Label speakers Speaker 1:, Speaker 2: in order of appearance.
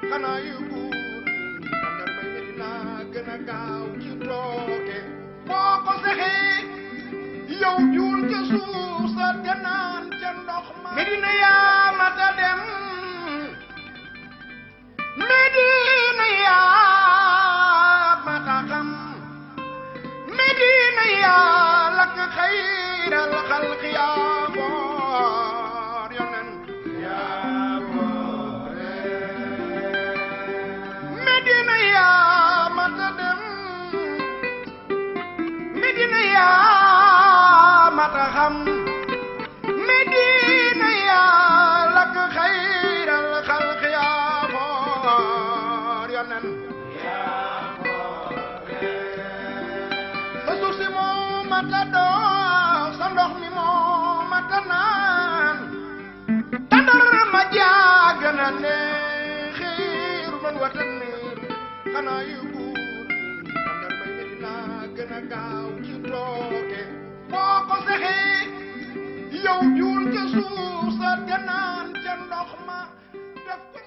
Speaker 1: xanaa yëgul tàndar may Medina gën a gaaw ci tooke boo ko sexee yow juul ca suuf sa te naan ca ndox ma Medina yaa mata dem Medina yaa mata xam Medina yaa lakk xayral xalqi yaa boor yonen yaa boore Medina yaa mata dem Medina yaa mata xam Medina yaa lakk xayral xalqi yaa boor yonen yaa boore sa suuf si moo mata dox sa ndox mi moo mata naan tàndar ma jaag na ne xiir man watan niir xanaa yëgul tàndar may Medina gën a gaaw ci tooke boo ko sexee yow juul ca suuf sa te naan ca ndox ma def ko